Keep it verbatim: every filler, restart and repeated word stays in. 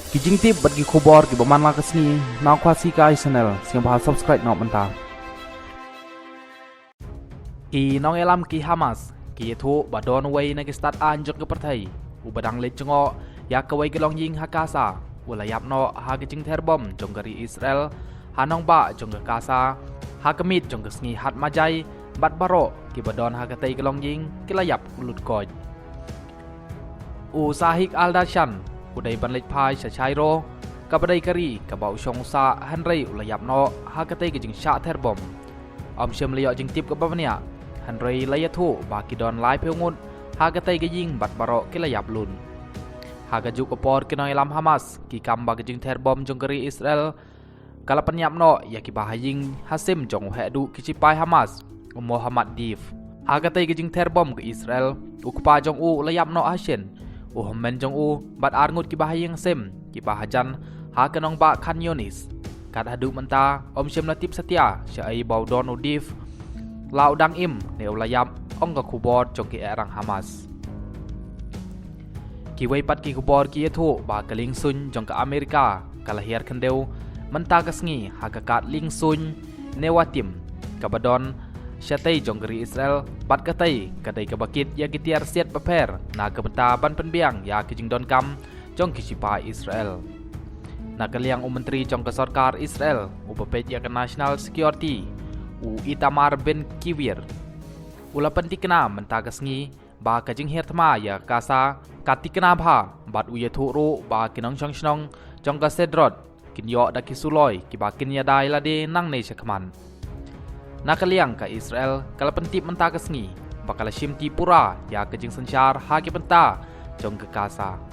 Ki jingtip bad ki khubor kiba man la ka sngi na Khasi Kai Channel, sngewbha subscribe noh mynta. Ki nongïalam ki Hamas ki ïathuh ba don uwei na ki stad aiñ jong ka pyrthei uba dang leit jngoh ïa kawei ka longïing ha Gaza u la ïap noh ha ka jingther bom jong ka ri Israel ha nongbah jong ka Gaza ha ka miet jong ka sngi Had Majai, bad baroh kiba don ha katei ka longïing ki la ïap lut koit. U Sahik Al-Dashan u dei ban leit phai sha Cairo, kaba dei ka ri kaba u shong u sah, hynrei u la ïap noh ha katei ka jingshah ther bom. Ym shym la ïoh jingtip kaba bniah, hynrei la ïathuh ba ki don laiphew ngut ha katei ka ïing bad baroh ki la ïap lut. Ha kajuh ka por ki nongïalam Hamas ki kam ba ka jingther bom jong ka ri Israel ka la pynïap noh ïa ki bahaïing hasem jong u heh duh ki shipai Hamas, u Mohammad Deif. Ha katei ka jingther bom ka Israel, u kpa jong u u la ïap noh hashin, u hynmen jong u bad ar ngut ki bahaïing hasem kiba hajan ha ka nongbah Khan Younis. Kat haduh mynta ym shym la tip satia shaei ba u don u Deif, la u dang im ne u la ïap, ong ka khubor jong ki ehrang Hamas. Kiwei pat ki khubor ki ïathuh ba ka liengsuiñ jong ka Amerika ka la hiar khyndew mynta ka sngi ha ka kad liengsuiñ Nevatim kaba don shatei jong ka ri Israel, bad katei ka dei kaba kit ïa ki tiar siat bapher na ka bynta ban pynbiang ïa ki jingdonkam jong ki shipai Israel. Na ka liang u Myntri jong ka sorkar Israel uba peit ïa ka National Security, u Itamar Ben-Gvir, u la pyntikna mynta ka sngi ba ka jinghiar thma ïa ka Gaza ka tikna bha, bad u ïathuh ruh ba ki nongshong shnong jong ka Sderot kin ïoh da ki suloi kiba kin ïada ïalade nangne shakhmat. Na ka liang ka Israel ka la pyntip mynta ka sngi ba ka la shimti pura ïa ka jingsynshar ha ki bynta jong ka Gaza.